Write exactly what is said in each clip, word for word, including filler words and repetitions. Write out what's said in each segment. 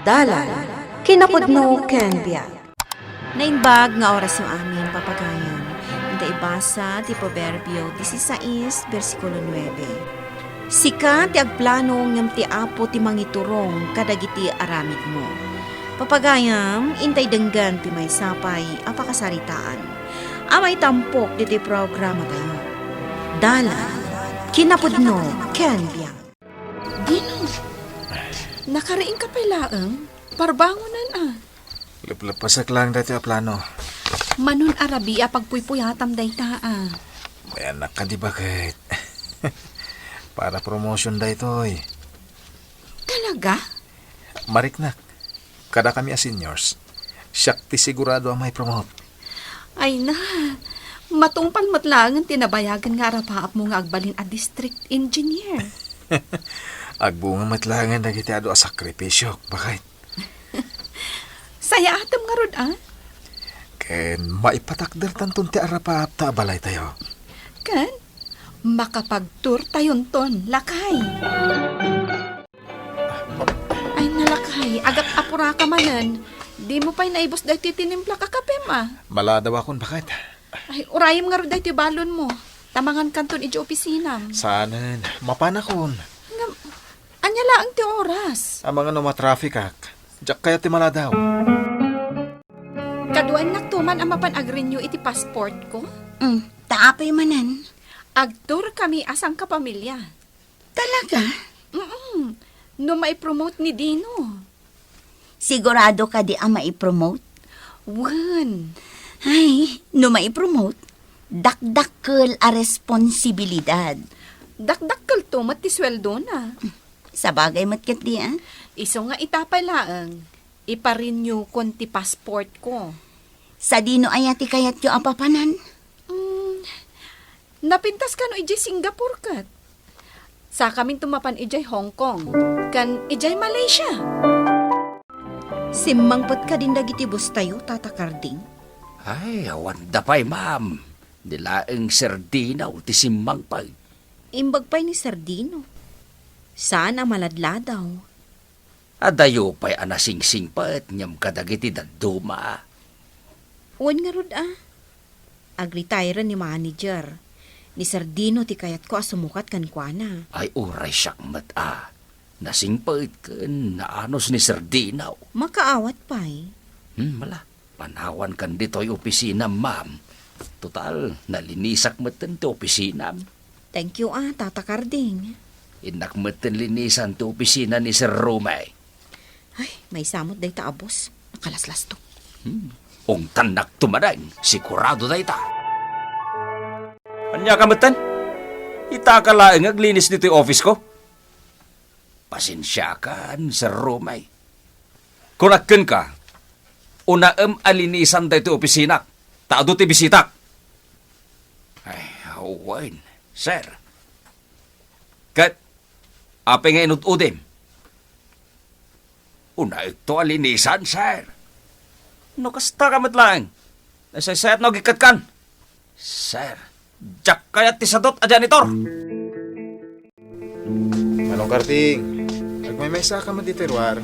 Dalan, kinapudno ken biag. Naimbag nga oras nga amin, papagayam. Inta ibasa ti Proverbio disisais, bersikulo nuebe. Sika ti agplano, ngem ti Apo ti mangiturong kadagiti aramidmo. Papagayam, intay denggen ti maysa pay a pakasaritaan a maitampok ditoy programatayo. Dalan, kinapudno, ken biag. Dino, nakariing ka pay laeng? Parbangonan a. Leplepesek laeng daytoy a plano. Manon a rabii a pagpuypuyatam dayta a. Mayanak kadi baket. Para promotion daytoy. Talaga? Mariknak. Kadakami a seniors, siak ti sigurado a maipromote. Ay na, matungpal met laengen ti nabayagen nga arapaapmo nga agbalin a district engineer. Agbunga met laengen dagiti adu a sakripisiok, baket. Sayaatem ngarud a? Ken maipatakdertanton ti arapaapta a balaytayo. Ken makapagtourtayonton, lakay. Ay, nalakay, agat-apuraka manen. Dimo pay naibus daytoy tinimplak a kapem a. Maladawakon, baket. Ay, urayem ngarud daytoy balonmo. Ta mangankanton idiay opisinam. Saanen, mapanakon. Ngem, ania laeng ti oras? Amangan no matrafficak. Diak kayat ti maladaw. Kaduaennakto man a mapan agrenew iti passportko. Mm, ta apay manen? Agtourkami a sangkapamilya. Talaga? Mm-mm. No maipromote ni Dino. Sigurado kadi a maipromote? Wen. Ay, no maipromote, dakdakkel a responsibilidad. Dakdakkelto met ti sueldona. Sabagay met ketdi a. Isu nga ita pay laeng, iparenewkon ti passportko. Sadino aya ti kayatyo a papanan? Mm, napintas kano idiay Singapore ket. Sakaminto mapan idiay Hong Kong, ken idiay Malaysia. Simmangpet kadin dagiti bustayo, Tata Karding? Ay, awanda pay, ma'am. Ni laeng Sir Dino ti simmangpet. Imbag pay ni Sir Dino. Saan a maladladaw. Adayo pay a nasingsingpet ngem kadagiti dadduma. Wen ngarud a. Agretire ni manager. Ni Sir Dino ti kayatko a sumukat kenkuana. Ay, uray siak met a. Nasingpet ken naanus ni Sir Dino. Makaawat pay. Hmm, mala. Panawankan ditoy opisinam, ma'am. Total, nalinisak metten ti opisinam. Thank you, ah, Tata Karding. Innak metten linisan ti opisina ni Sir Romay. Ay, maysa met dayta a boss. Nakalaslasto. Hmm. Ungtannak tumadeng, sigurado dayta. Ania ka metten? Ita ka laeng aglinis ditoy office ko? Pasensiakan, Sir Romay. Kunak kenka, unaem a linisan daytoy opisina, ta adu ti bisitak. Ay, wen, sir. Ket, apay nga inud-udim? Unaekto a linisan, sir. No kasta ka met laeng, nasaysayat no agikkatkan. Sir, diak kayat ti sadut a janitor. Manong Karding, agmaymaysa ka met ditoy ruar?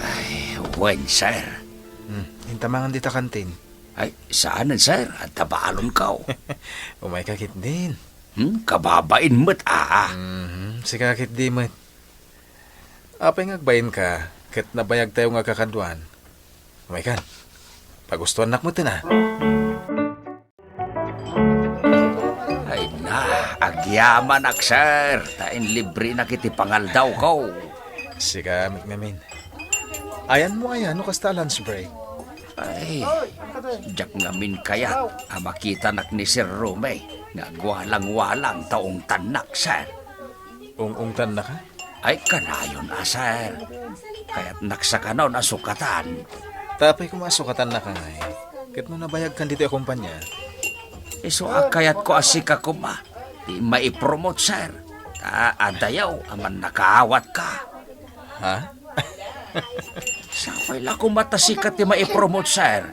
Ay, wen, sir. Hmm, inta mangan dita kantin. Ay, saanen, sir. Adda balonko. Umay ka ketdin. Hmm, kababain met, ah. Mhm, sika ketdi met. Apay nga agbain ka, ket nabayag tayo nga agkakaduan. Umay kan. Pagustuannak met, ah. Ay na, agyamanak, sir, ta inlibrenak iti pangaldawko. Sika met ngamin. Ayanmo aya no kasta a lunch break? Ay, diak ngamin kayat a makitanak ni Sir Romay nga agwalang-walang ta ungtannak, sir. Ung-ungtannaka? Ay, kanayon a, sir. Kayatnak sakanon a sukatan. Tapay koma a sukatannaka ngay. Ket no nabayagkan ditoy a kumpanya? Isu a kayatko a sika koma ti maipromote, sir. Ta adayo a mannakaawatka. Ha? Sapay la koma ta sika ti maipromote, sir.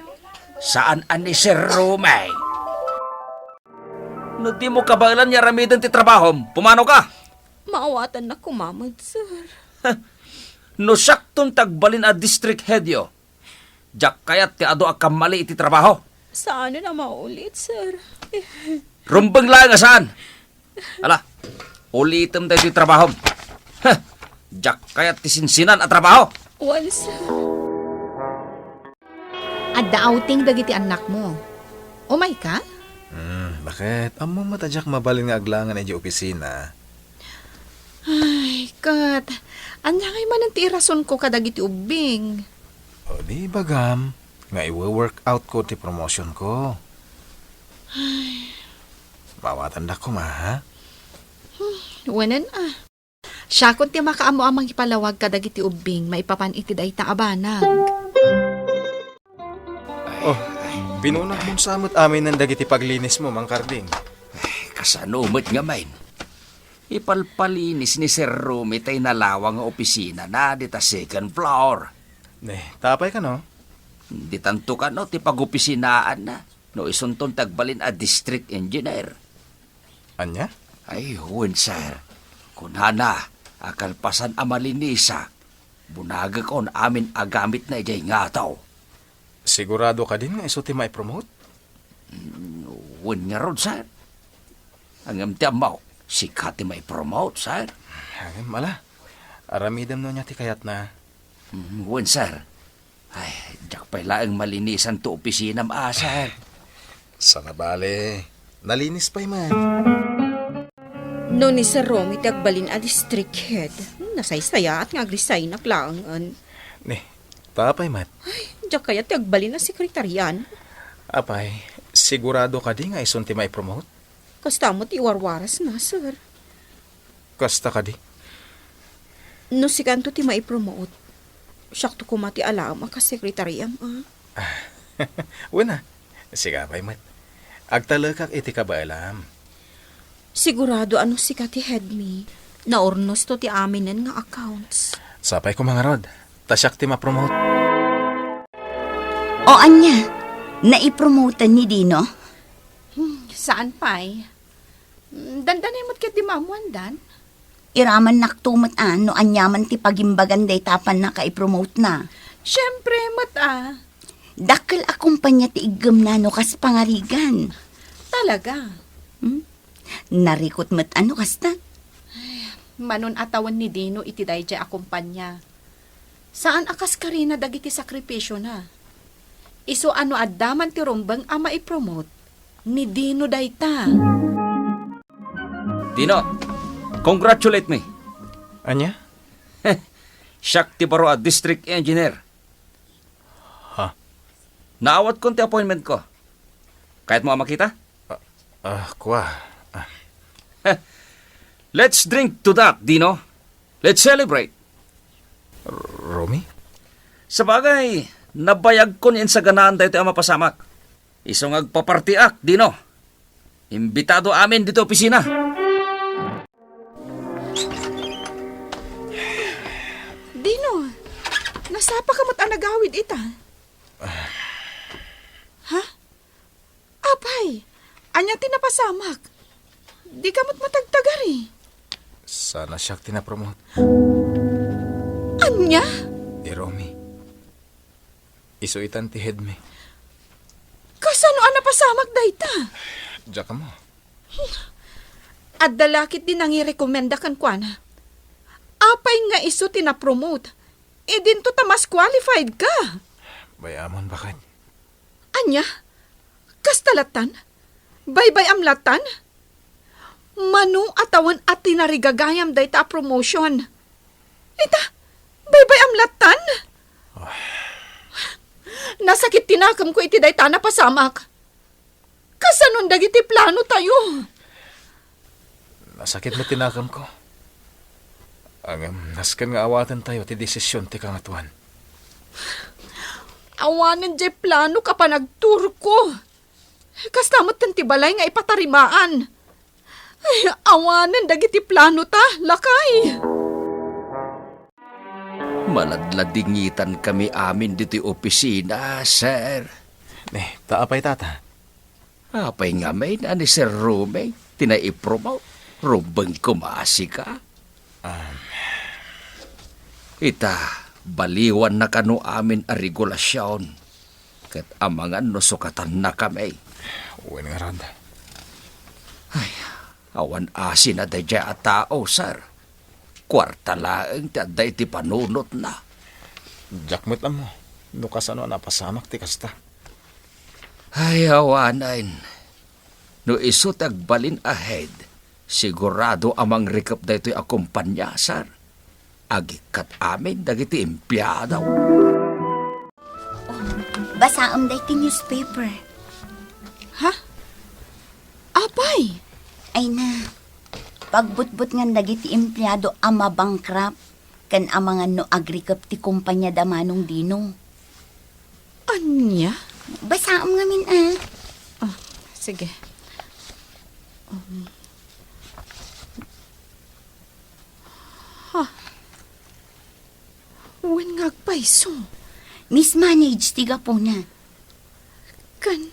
Saan a ni Sir Romay. No dimo kabaelan nga aramiden ti trabahom, pumanoka. Maawatannak koma met, sir. No siakton ti agbalin a district headyo, diak kayat ti adu a kammali iti trabaho. Saanen a maulit, sir. Rumbeng laeng a saan. Ala, ulitem daytoy trabahom. Heh, diak kayat ti sinsinan a trabaho. Wen, sir. Adda outing dagiti annakmo. Umayka? Hmm, baket? Ammom met a diak mabalin nga aglangen idiay opisina. Ay, ket, ania ngay manen ti irasonko kadagiti ubbing? O, di ibagam nga iwe-workoutko ti promotionko. Ay. Maawatandak koma, ha? Hmm, wenen a. Siakon ti makaammo a mangipalawag kadagiti ubbing maipapan iti dayta a banag. Oh, pinunagmon sa met aminen dagiti paglinismo, Mang Carding. Ay, kasano met ngamin? Ipalpalinis ni Sir Romy tay nalawa nga opisinana dita second floor. Ne, tapay kano? Ditanto kano ti pagopisinaanna no isunton ti agbalin a district engineer. Ania? Ay, wen, sir. Kunana a kalpasan a malinisak, bunagekon amin a gamitna idiay ngato. Sigurado kadin nga isu ti maipromote? Mm, wen ngarud, sir. Ngem ti ammok, sika ti maipromote, sir. Ngem, ala, aramidem no ania ti kayatna. Mm, wen, sir. Ay, diak pay laeng malinisan ti opisinam a, sir. Sana bale, nalinis pay man. No ni Sir Romy ti agbalin a district head, nasaysayaat nga agresignak laengen. Ni, tapay met. Ay, diak kayat ti agbalin a sekretarian. Apay, sigurado kadi nga isun ti maipromote? Kasta met ti warwarasna, sir. Kasta kadi? No sikanto ti maipromote, siakto koma ti alaem a kasekretariam, a? Wen a, sika pay met. Agtalekak iti kabaelam. Sigurado a no sika ti head mi, naurnosto ti aminen nga accounts. Sapay koma ngarud, ta siak ti mapromote. O ania, naipromoten ni Dino? Hmm, saan pay? Mm, dandanay met ketdi maammoandan. Iramannakto met a no aniaman ti pagimbagan dayta a pannakaipromotena. Siempre met a. Dakkel a kompania ti iggemna no kas pangarigan. Talaga? Hmm? Narikut met a no kasta. Ay, manon a tawen ni Dino iti daydiay a kompania. Saan a kaskarina dagiti sakripisiona. Isu a no adda man ti rumbeng a maipromote, ni Dino dayta. Dino, congratulate me. Ania? Siak ti baro a district engineer. Ha? Naawatkon ti appointment ko. Kayatmo a makita? Ah, ah, kua. Ah. Let's drink to that, Dino. Let's celebrate. R-, Romy? Sabagay, nabayagkon nga insaganaan daytoy a mapasamak. Isu nga agpapartiak, Dino. Imbitado amin ditoy opisina. Dino, nasapa ka met a nagawid ita? Ha? Apay, ania ti napasamak? Di ka met matagtagari. Sana siak ti napromote. Ania? Ni Romy. Isu itan ti head mi. Kasano a napasamak dayta? Diak ammo. Adda la ketdi nangirekomenda kenkuana. Apay nga isu ti napromote? Idinto ta mas qualified ka. Bay-amon, baket. Ania? Kasta lattan? Baybay-am lattan? Mano a tawen a tinarigagayam dayta a promotion? Ita, baybay-am lattan? Ay. Nasakit ti nakemko iti dayta a napasamak. Kasanon dagiti plano tayo? Nasakit met ti nakemko. Ngem nasken nga awatentayo ti desisyon ti Kangatoan. Awanen jay planok a panagturko. Kasta met ti balay nga ipatarimaan. Ay, awanen dagiti plano ta, lakay. Maladladingitan kami amin ditoy opisina, sir. Ne, ta apay, tata? Apay ngamin a ni Sir Romy ti naipromote? Rumbeng koma a sika. Um, Ita, baliwanna kano amin a regulasion, ket amangan no sukatannakami. Wen ngarud. Ay, awan asina daydiay a tao, sir. Kuarta laeng ti adda iti panunotna. Diak met ammo no kasano a napasamak ti kasta. Ay, awanen. No isu ti agbalin a head, sigurado a mangrikep daytoy a kompania, sir. Agikkat amin dagiti empleado. Basaem daytoy newspaper. Ha? Apay? Ay na, pagbutbutngan dagiti empleado a mabankrupt ken amangan no agrikep ti kompania da Manong Dino. Ania? Basaem ngamin, ah. Ah, sige. Um. Ha? Wen nga agpayso. Mismanage ti gapuna. Ken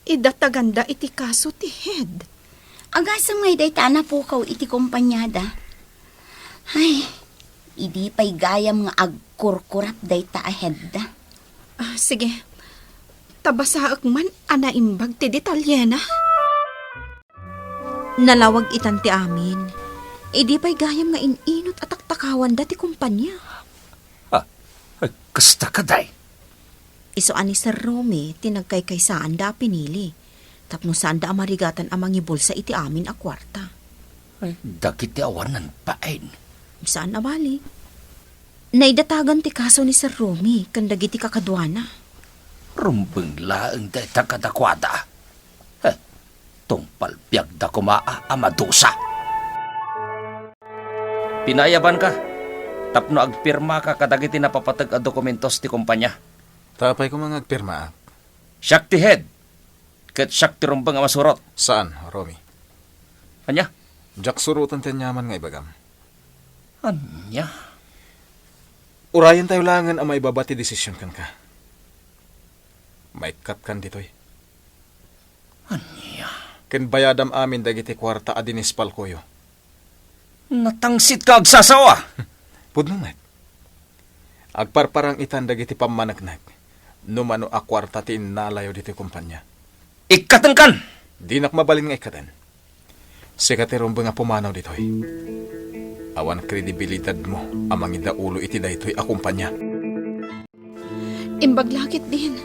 idataganda iti kaso ti head. Agasem nga dayta a napukaw iti kompaniada. Ay, idi pay gayam nga agkurkurap dayta a headda. Ah, sige. Ta basaek man a naimbag ti detalyena. Nalawag itan ti amin. Idi pay gayam nga in-inut a taktakawanda ti kompania. Ah, ay, kasta kadi. Isu a ni Sir Romy ti nagkaykaysaanda a pinili, tapno saanda a marigatan a mangibulsa iti amin a kuarta. Ay, dagiti awanan pain. Saan a bali. Naidatagan ti kaso ni Sir Romy ken dagiti kakaduana. Rumbeng laeng dayta kadakuada. Heh, tungpal biagda koma a, a madusa. Pinayabanka tapno agpirmaka kadagiti napapateg a dokumentos ti kompania. Ta apay koma nga agpirmaak? Siak ti head, ket siak ti rumbeng a masurot. Saan, Romy? Ania? Diak suroten ti aniaman nga ibagam. Ania? Urayentayo laengen a maibaba ti desisyon kenka. Maikkatkan ditoy. Ania? Ken bayadam amin dagiti kuarta a dinispalkoyo. Natangsit ka agsasawa! Pudno met. Agparparang itan dagiti pammaneknek no mano a kuarta ti innalayo ditoy kompania. Ikkatenkan! Dinak mabalin nga ikkaten. Sika ti rumbeng a pumanaw ditoy. Awan kredibilidadmo a mangidaulo iti daytoy a kompania. Imbag la ketdin,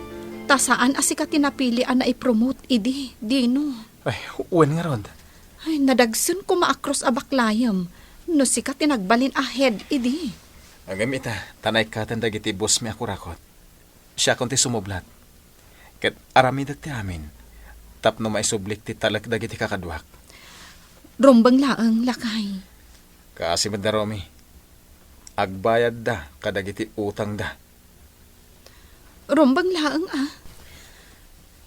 ta saan a sika ti napili a naipromote idi, Dino. Ay, wen ngarud. Ay, nadagsen koma a krus a baklayem no sika ti nagbalin a head idi. Ngem ita, ta naikkaten dagiti bossmi a kurakot. Siakon ti sumublat. Ket aramidek ti amin, tapno maisublik ti talek dagiti kakaduak. Rumbeng laeng, lakay. Kaasi met da, Romy. Agbayadda kadagiti utangda. Rumbeng laeng, a.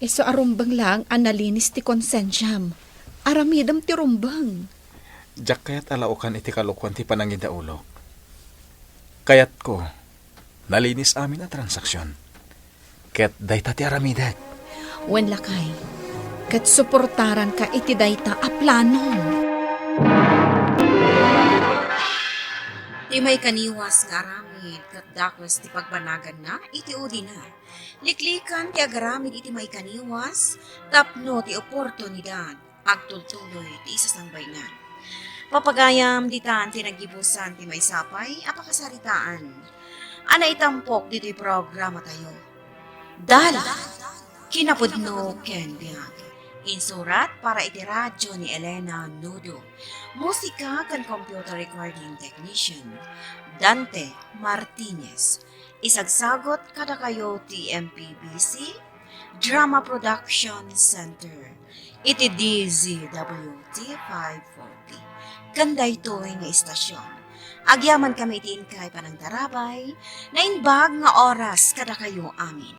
Isu a rumbeng laeng a nalinis ti konsensiam. Aramidem ti rumbeng. Diak kayat a laokan iti kalokuan ti panangidaulok. Kayatko, nalinis amin a transaksion. Ket dayta ti aramidek. Wen, lakay, ket suportaranka iti dayta a planom. Ti maikaniwas nga aramid ket dakes ti pagbanaganna iti udina. Liklikan ti agaramid iti maikaniwas tapno ti oportunidad agtultuloy ti isasangbayngan. Papagayam, ditan ti naggibusan ti maysa pay a pakasaritaan a naitampok ditoy programatayo. Dala, kinapudno ken biag. Insurat para iti radyo ni Elena Nudo. Musika ken computer recording technician, Dante Martinez. Isagsagot kadakayo ti M P B C Drama Production Center iti D Z W T five forty. Ken daytoy nga istasyon, agyamankami iti inkay panangtarabay, naimbag nga oras kadakayo amin.